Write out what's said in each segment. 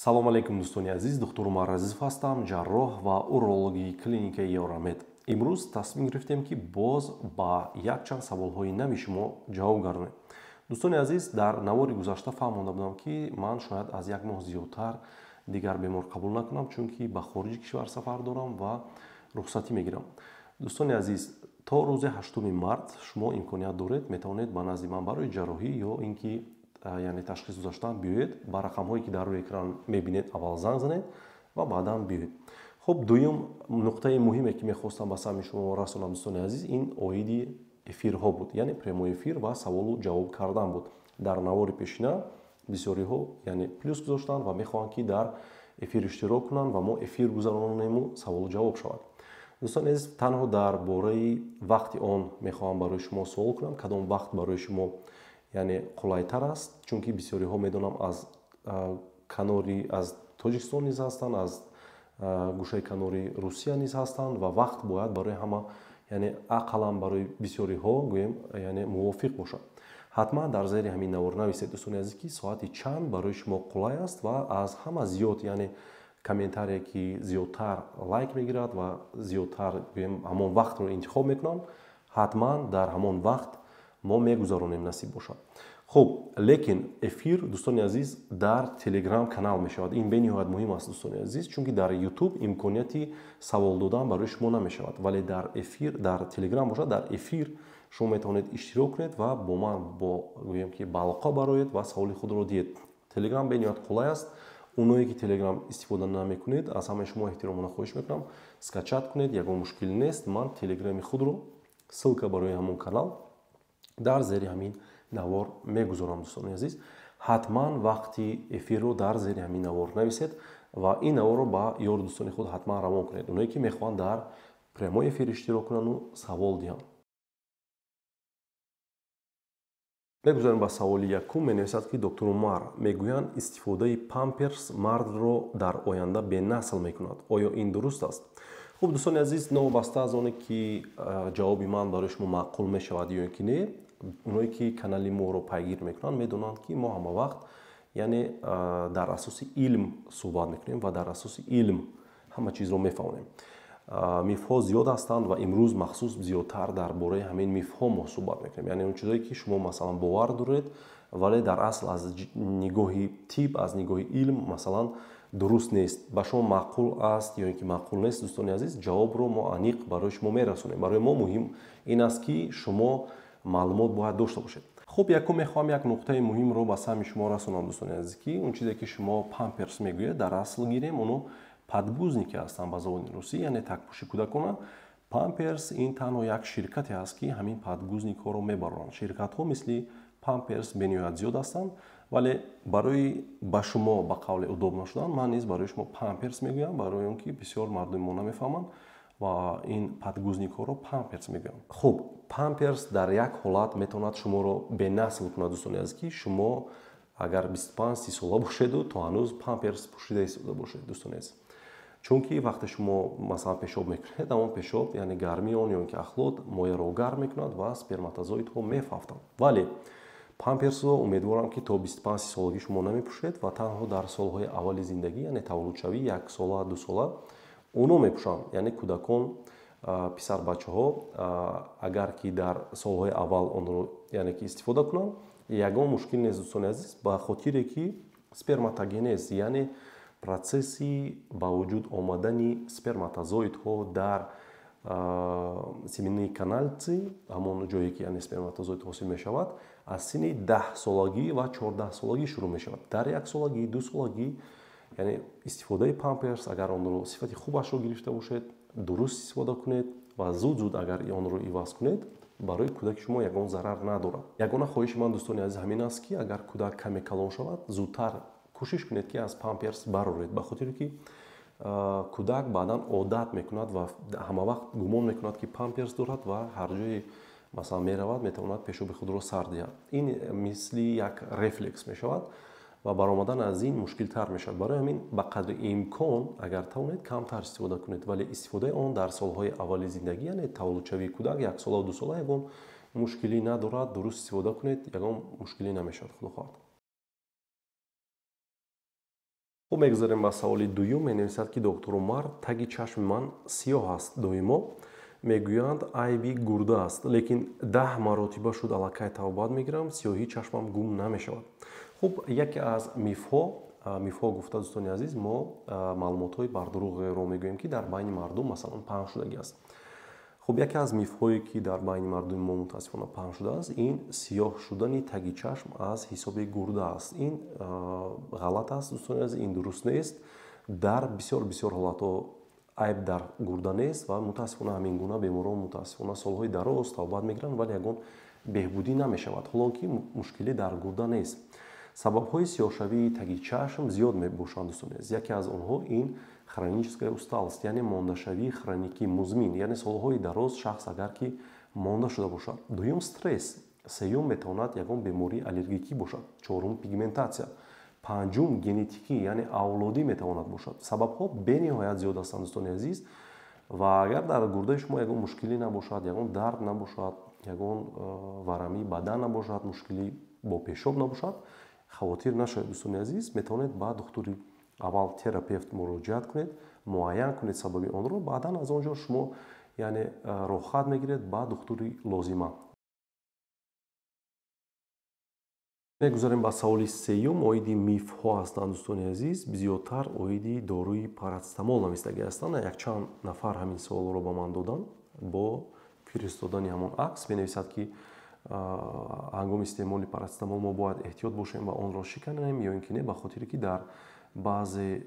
Салом алейкум, дӯстони азиз. Доктор Умар Азизов ҳастам, ҷарроҳ ва урологи клиникаи Евромед. Имрӯз тасмим гирифтем, ки боз ба якчанд саволҳои нави шумо ҷавоб гардонем. Дӯстони азиз, дар навори гузашта фаҳмонда будам, ки ман шояд аз як моҳ зиёдтар дигар бемор қабул накунам, чунки ба хориҷи кишвар сафар дорам ва рухсатӣ мегирам. Дӯстони азиз, то рӯзи 8 март шумо имконият доред, метавонед ба назди ман барои ҷарроҳӣ ё ин ки яъне ташхис гузаштан биёед. Ба рақамҳое, ки дар рӯи экран мебинед, аввал занг занед ва баъдан биёед. Хуб, дуюм нуқтаи муҳиме, ки мехостам ба самъи шумо расонам, дӯстони азиз, ин оиди эфирҳо буд, яъне прямой эфир ва саволу ҷавоб кардан буд. Дар навори пешина бисёриҳо, яъне, плюс гузоштанд ва мехоҳанд, ки дар эфир иштирок кунанд ва мо эфир гузаронему саволу ҷавоб шавад. Дӯстони азиз, танҳо дар бораи вақти он мехоҳам барои шумо суол кунам, кадом вақт барои шумо, яъне, қулайтар аст, чунки бисёриҳо, медонам, аз канори аз Тоҷикистон низ ҳастанд, аз гӯшаи канори Русия низ ҳастанд ва вақт бояд барои ҳама, яъне ақаллан барои бисёриҳо гӯем, яъне мувофиқ бошад. Ҳатман дар зери ҳамин навор нависед, дӯстони азиз, ки соати чанд барои шумо қулай аст ва аз ҳама зиёд, яъне комментарие, ки зиёдтар лайк мегирад ва зиёдтар, гӯем, ҳамон вақтро интихоб мекунанд, ҳатман дар ҳамон вақт мо мегузаронем, насиб бошад. Хуб, лекин эфир, дӯстони азиз, дар Телеграм канал мешавад. Ин бениҳоят муҳим аст, дӯстони азиз, чунки дар Ютуб имконияти савол додан барои шумо намешавад, вале дар эфир, дар Телеграм бошад, дар эфир шумо метавонед иштирок кунед ва бо ман бо гӯем ки ба алоқа бароед ва саволи худро диҳед. Телеграм бениҳоят қулай аст. Оное ки Телеграм истифода намекунед, аз ҳамаи шумо эҳтиромона хоҳиш мекунам, скачать кунед, ягон мушкил нест. Ман Телеграми худро, ссылка барои ҳамон канал дар зери ҳамин навор мегузорам. Дӯстони азиз, ҳатман вақти эфирро дар зери ҳамин навор нависед ва ин наворро ба ёру дӯстони худ ҳатман равон кунед, оное ки мехоҳанд дар прямой эфир иштирок кунанду савол диҳанд. Мегузарем ба саволи якум. Менависад, ки доктор Умар, мегӯянд, истифодаи памперс мардро дар оянда бенасл мекунад. Оё ин дуруст аст? Хуб, дӯстони азиз, новобаста аз оне ки ҷавоби ман барои шумо маъқул мешавад ё ин ки не, оное ки канали моро пайгир мекунанд, медонанд, ки мо ҳама вақт, яъне, дар асоси илм суҳбат мекунем ва дар асоси илм ҳама чизро мефаҳмонем. Мифҳо зиёд ҳастанд ва имрӯз махсус зиёдтар дар бораи ҳамин мифҳо мо суҳбат мекунем, яъне он чизое, ки шумо, масалан, бовар доред, вале дар асл аз нигоҳи тиб, аз нигоҳи илм, масалан, дуруст нест. Ба шумо маъқул аст ё ин ки маъқул нест, дӯстони азиз, ҷавобро мо аниқ барои шумо мерасонем. Барои мо муҳим ин аст, ки шумо маълумот бояд дошта бошед. Хуб, якум мехоҳам як нуқтаи муҳимро ба самъи шумо расонам, дӯстони азиз, ки он чизе, ки шумо памперс мегӯед, дар асл гирем, оно подгузники ҳастанд ба забони русӣ, яъне такпӯши кӯдакона. Памперс ин танҳо як ширкате ҳаст, ки ҳамин подгузникҳоро мебароранд. Ширкатҳо мисли Памперс бениҳоят зиёд ҳастанд, вале барои ба шумо, ба қавле, удобно шудан, ман низ барои шумо памперс мегӯям, барои он ки бисёр мардуми мо намефаҳманд ва ин подгузникҳоро памперс мегӯянд. Хуб, памперс дар як ҳолат метавонад шуморо бенасл кунад, дӯстони азиз, ки шумо агар 25-30 сола бошеду то ҳанӯз памперс пӯшида истода бошед, дӯстони азиз, чунки вақте шумо, масалан, пешоб мекунед, ҳамон пешоб, яъне гармии он ё ин ки ахлот мояро гарм мекунад ва сперматозоидҳо мефавтанд. Вале памперсро умедворам, ки то 25-30 солагӣ шумо намепӯшед ва танҳо дар солҳои аввали зиндагӣ, яъне таваллудшавӣ, яксола, дусола оно мепӯшанд, яъне кӯдакон, писарбачаҳо, агар ки дар солҳои аввал онро, яъне ки истифода кунанд, ягон мушкил нест, дӯстони азиз, ба хотире ки сперматогенез, яъне процесси ба вуҷуд омадани сперматозоидҳо дар семенные канальцы, ҳамон ҷое ки, яъне, сперматозоид ҳосил мешавад, аз синни 10-солагӣ ва 14-солагӣ шурӯъ мешавад. Дар яксолагӣ, дусолагӣ, яъне истифодаи памперс, агар онро сифати хубашро гирифта бошед, дуруст истифода кунед ва зуд зуд агар онро иваз кунед, барои кӯдаки шумо ягон зарар надорад. Ягона хоҳиши ман, дӯстони азиз, ҳамин аст, ки агар кӯдак каме калон шавад, зудтар кӯшиш кунед, ки аз памперс бароред, ба хотире ки кӯдак баъдан одат мекунад ва ҳамавақт гумон мекунад, ки памперс дорад ва ҳар ҷое, масалан, меравад, метавонад пешоби худро сар диҳад. Ин мисли як рефлекс мешавад ва баромадан аз ин мушкилтар мешавад. Барои ҳамин ба қадри имкон, агар тавонед, камтар истифода кунед, вале истифодаи он дар солҳои аввали зиндагӣ, яъне таваллудшавии кӯдак, яксолаву дусола, ягон мушкилӣ надорад. Дуруст истифода кунед, ягон мушкилӣ намешавад, худо хоҳад. Хуб, мегузарем ба саволи дуюм. Менависад, ки доктор Умар, таги чашми ман сиёҳ аст доимо. Мегӯянд, айби гурда аст, лекин 10 маротиба шуд аллакай табобат мегирам, сиёҳии чашмам гум намешавад. Хуб, яке аз мифҳо гуфта, дӯстони азиз, мо маълумотҳои бардурӯғеро мегӯем, ки дар байни мардум, масалан, паҳн шудагӣ аст. Хуб, яке аз мифҳое, ки дар байни мардуми мо мутаассифона паҳн шудааст, ин сиёҳ шудани таги чашм аз ҳисоби гурда аст. Ин ғалат аст, дӯстони азиз, ин дуруст нест. Дар бисёр бисёр ҳолатҳо айб дар гурда нест ва мутаассифона ҳамин гуна беморон мутаассифона солҳои дароз табобат мегиранд, вале ягон беҳбудӣ намешавад, ҳолон ки мушкилӣ дар гурда нест. Сабабҳои сиёҳшавии таги чашм зиёд мебошанд, дӯстони азиз. Яке аз онҳо ин хроническая усталость, яъне мондашавии хроникии музмин, яъне солҳои дароз шахс агар ки монда шуда бошад. Дуюм, стресс. Сеюм, метавонад ягон бемории аллергикӣ бошад. Чорум, пигментатсия. Панҷум, генетикӣ, яъне авлодӣ метавонад бошад. Сабабҳо бениҳоят зиёд ҳастанд, дӯстони азиз, ва агар дар гурдаи шумо ягон мушкилӣ набошад, ягон дард набошад, ягон варамии бадан набошад, мушкилӣ бо пешоб набошад, хавотир нашавед, дӯстони азиз. Метавонед ба духтури аввал терапевт муроҷиат кунед, муайян кунед сабаби онро, баъдан аз он ҷо шумо, яъне, роҳхат мегиред ба духтури лозима. Мегузарем ба саволи сеюм. Оиди мифҳо ҳастанд, дӯстони азиз. Зиёдтар оиди доруи парацетамол навистагӣ ҳастанд. Якчанд нафар ҳамин саволро ба ман доданд бо фиристодани ҳамон акс. Менависад, ки ҳангоми истеъмоли парацетамол мо бояд эҳтиёт бошем ва онро шиканем ё ин ки не, ба хотире ки дар баъзе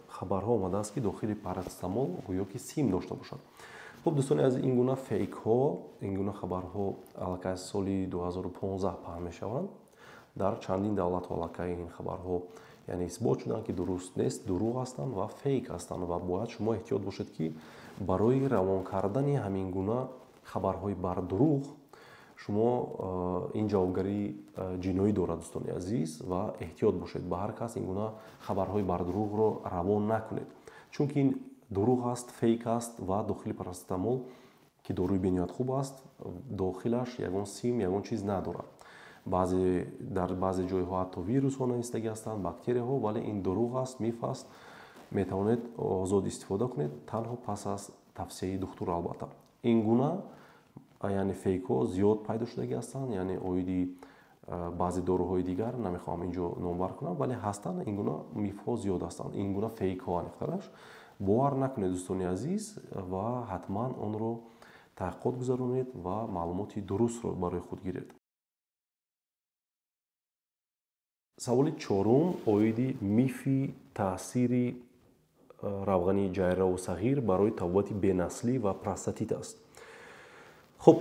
хабарҳо омадааст, ки дохили парацетамол гӯё ки сим дошта бошад. Хуб, дӯстони азиз, ин гуна фейкҳо, ин гуна хабарҳо аллакай соли 2015 паҳн мешаванд. Дар чандин давлатҳо аллакай ин хабарҳо, яъне, исбот шуданд, ки дуруст нест, дурӯғ ҳастанд ва фейк ҳастанд, ва бояд шумо эҳтиёт бошед, ки барои равон кардани ҳамин гуна хабарҳои бардурӯғ шумо ин ҷавобгарии ҷиноӣ дорад, дӯстони азиз, ва эҳтиёт бошед, ба ҳар кас ин гуна хабарҳои бардурӯғро равон накунед, чунки ин дурӯғ аст, фейк аст ва дохили парацетамол, ки доруи бениҳоят хуб аст, дохилаш ягон сим, ягон чиз надорад. Баъзе дар баъзе ҷойҳо ҳатто вирусҳо навистагӣ ҳастанд, бактерияҳо, вале ин дурӯғ аст, миф аст. Метавонед озод истифода кунед, танҳо пас аз тавсияи духтур албатта. Ин гуна, яъне, фейкҳо зиёд пайдо шудагӣ ҳастанд, яъне оиди баъзе доруҳои дигар намехоҳам инҷо номбар кунам, вале ҳастанд, ин гуна мифҳо зиёд ҳастанд, ин гуна фейкҳо аниқтараш. Бовар накунед, дӯстони азиз, ва ҳатман онро таҳқиқот гузаронед ва маълумоти дурустро барои худ гиред. Саволи чорум оиди мифи таъсири равғани ҷайраву сағир барои табобати бенаслӣ ва простатит аст. Хуб,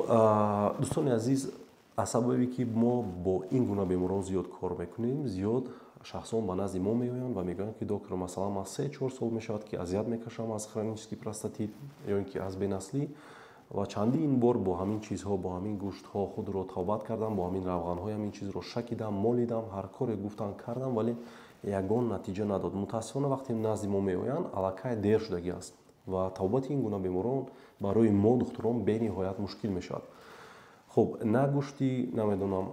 дӯстони азиз, аз сабабе ки мо бо ин гуна беморон зиёд кор мекунем, зиёд шахсон ба назди мо меоянд ва мегӯянд, ки доктор, масалан, ман 3-4 сол мешавад, ки азият мекашам аз хронический простатит ё ин ки аз бенаслӣ, ва чандин бор бо ҳамин чизҳо, бо ҳамин гӯштҳо худро табобат кардам, бо ҳамин равғанҳои ҳамин чизро шакидам, молидам, ҳар коре гуфтан кардам, вале ягон натиҷа надод. Мутаассифона, вақте назди мо меоянд, аллакай дер шудагӣ аст ва табобати ин гуна беморон барои мо духтурон бениҳоят мушкил мешавад. Хуб, на гӯшти, намедонам,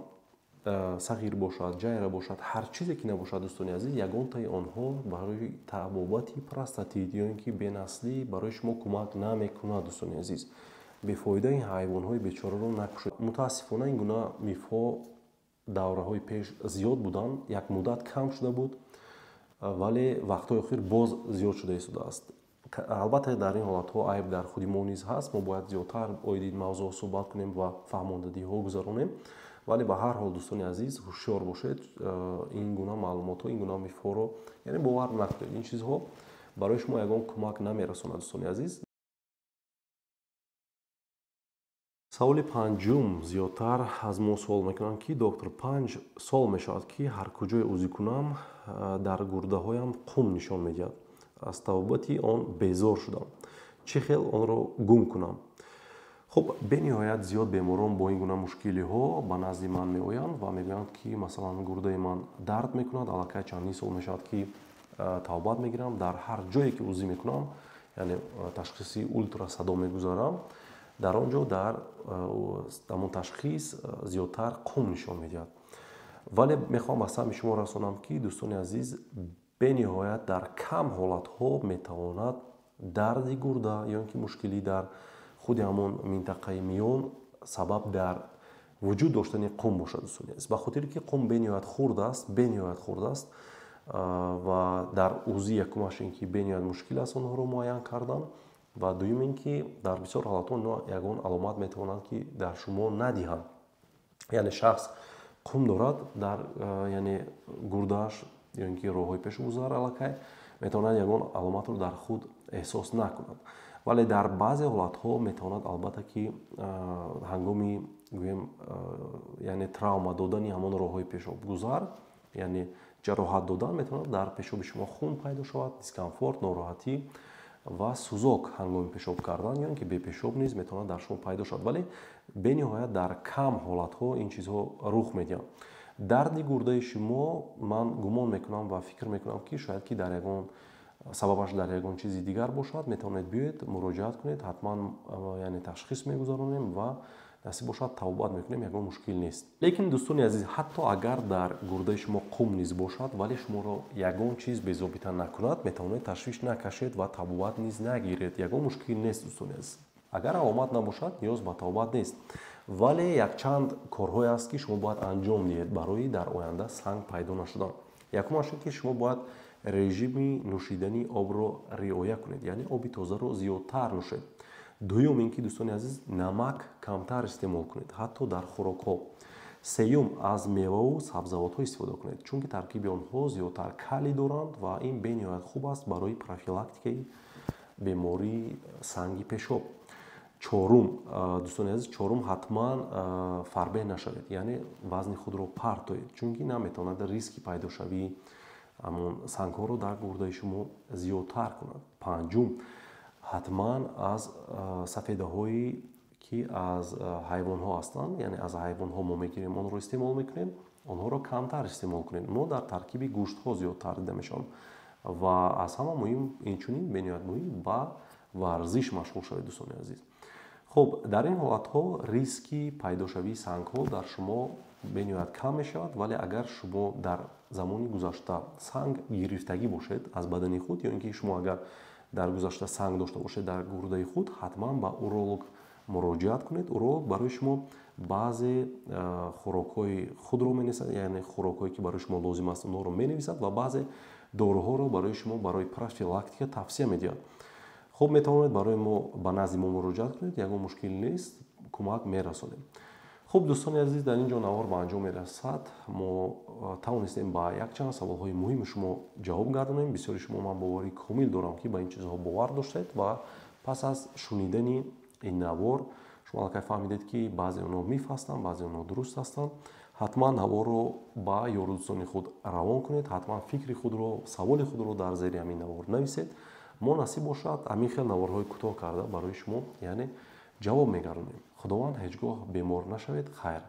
сағир бошад, ҷайра бошад, ҳар чизе ки набошад, дӯстони азиз, ягонтаи онҳо барои табобати простатит ё ин ки бенаслӣ барои шумо кӯмак намекунад, дӯстони азиз. Бефоида ин ҳайвонҳои бечораро накушед. Мутаассифона, ин гуна мифҳо давраҳои пеш зиёд буданд, як муддат кам шуда буд, вале вақтҳои охир боз зиёд шуда истодааст. Албатта, дар ин ҳолатҳо айб дар худи мо низ ҳаст, мо бояд зиёдтар оиди ин мавзӯъ суҳбат кунем ва фаҳмондадиҳо гузаронем, вале ба ҳар ҳол, дӯстони азиз, ҳушёр бошед, ин гуна маълумотҳо, ин гуна мифҳоро, яъне, бовар накунед. Ин чизҳо барои шумо ягон кӯмак намерасонад, дӯстони азиз. Саволи панҷум. Зиёдтар аз мо суол мекунанд, ки доктор, 5 сол мешавад, ки ҳар куҷое узӣ кунам, дар гурдаҳоям қум нишон медиҳад. Аз табобати он безор шудам. Чӣ хел онро гум кунам? Хуб, бениҳоят зиёд беморон бо ин гуна мушкилиҳо ба назди ман меоянд ва мегӯянд, ки масалан, гурдаи ман дард мекунад, аллакай чандин сол мешавад, ки табобат мегирам, дар ҳар ҷое ки узӣ мекунам, яъне ташхиси ултрасадо мегузарам, дар он ҷо дар ҳамон ташхис зиёдтар қум нишон медиҳад. Вале мехоҳам ба самъи шумо расонам, ки, дӯстони азиз, Бениҳоят дар кам ҳолатҳо метавонад дарди гурда ё ин ки мушкилӣ дар худи ҳамон минтақаи миён сабаб дар вуҷуд доштани қум бошад, дӯстони азиз. Ба хотире ки қум бениҳоят хурд аст, бениҳоят хурд аст ва дар УЗИ якумаш ин ки бениҳоят мушкил аст онҳоро муайян кардан, ва дуюм ин ки дар бисёр ҳолатҳо онҳо ягон аломат метавонанд ки дар шумо надиҳанд. Яъне шахс қум дорад дар яъне гурдааш ё ин ки роҳҳои пешобгузар, аллакай метавонад ягон аломатро дар худ эҳсос накунад. Вале дар баъзе ҳолатҳо метавонад албатта ки ҳангоми гӯем яъне травма додани ҳамон роҳҳои пешобгузар, яъне ҷароҳат додан, метавонад дар пешоби шумо хун пайдо шавад, дискомфорт, нороҳатӣ ва сӯзок ҳангоми пешоб кардан ё ин ки бепешоб низ метавонад дар шумо пайдо шавад. Вале бениҳоят дар кам ҳолатҳо ин чизҳо рух медиҳанд. Дарди гурдаи шумо ман гумон мекунам ва фикр мекунам ки шояд ки дар ягон сабабаш дар ягон чизи дигар бошад. Метавонед биёед, муроҷиат кунед, ҳатман яъне ташхис мегузаронем ва насиб бошад табобат мекунем, ягон мушкил нест. Лекин дӯстони азиз, ҳатто агар дар гурдаи шумо қум низ бошад, вале шуморо ягон чиз безобита накунад, метавонед ташвиш накашед ва табобат низ нагиред, ягон мушкил нест, дӯстони азиз. Агар аломат набошад, ниёз ба табобат нест. Вале якчанд корҳое аст ки шумо бояд анҷом диҳед барои дар оянда санг пайдо нашудан. Якумаш ин ки шумо бояд режими нӯшидани обро риоя кунед, яъне оби тозаро зиёдтар нӯшед. Дуюм ин ки, дӯстони азиз, намак камтар истеъмол кунед, ҳатто дар хӯрокҳо. Сеюм, аз меваву сабзавотҳо истифода кунед, чунки таркиби онҳо зиёдтар калий доранд ва ин бениҳоят хуб аст барои профилактикаи бемории санги пешоб. Чорум, дӯстони азиз, чорум, ҳатман фарбеҳ нашавед, яъне вазни худро партоед, чунки наметавонад риски пайдошавии ҳамон сангҳоро дар гурдаи шумо зиёдтар кунад. Панҷум, ҳатман аз сафедаҳое ки аз ҳайвонҳо ҳастанд, яъне аз ҳайвонҳо мо мегирем, онро истеъмол мекунем, онҳоро камтар истеъмол кунед. Онҳо дар таркиби гӯштҳо зиёдтар дида мешаванд. Ва аз ҳама муҳим, инчунин бениҳоят муҳим, ба варзиш машғул шавед, дӯстони азиз. Хуб, дар ин ҳолатҳо риски пайдошавии сангҳо дар шумо бениҳоят кам мешавад. Вале агар шумо дар замони гузашта санг гирифтагӣ бошед аз бадани худ, ё ин ки шумо агар дар гузашта санг дошта бошед дар гурдаи худ, ҳатман ба уролог муроҷиат кунед. Уролог барои шумо баъзе хӯрокҳои худро менависад, яъне хӯрокҳое ки барои шумо лозим аст, онҳоро менависад ва баъзе доруҳоро барои шумо барои профилактика тавсия медиҳад. Хуб, метавонед барои мо ба назди мо муроҷиат кунед, ягон мушкил нест, кӯмак мерасонем. Хуб, дӯстони азиз, дар ин ҷо навор ба анҷом мерасад. Мо тавонистем ба якчанд саволҳои муҳими шумо ҷавоб гардонем. Бисёри шумо, ман боварии комил дорам, ки ба ин чизҳо бовар доштед ва пас аз шунидани ин навор шумо аллакай фаҳмидед, ки баъзе онҳо миф ҳастанд, баъзе онҳо дуруст ҳастанд. Ҳатман наворро ба ёру дӯстони худ равон кунед, ҳатман фикри худро, саволи худро дар зери ҳамин навор нависед. Мо насиб бошад ҳамин хел наворҳои кӯтоҳ карда барои шумо яъне ҷавоб мегардонем. Худованд ҳеҷ гоҳ бемор нашавед. Хайр.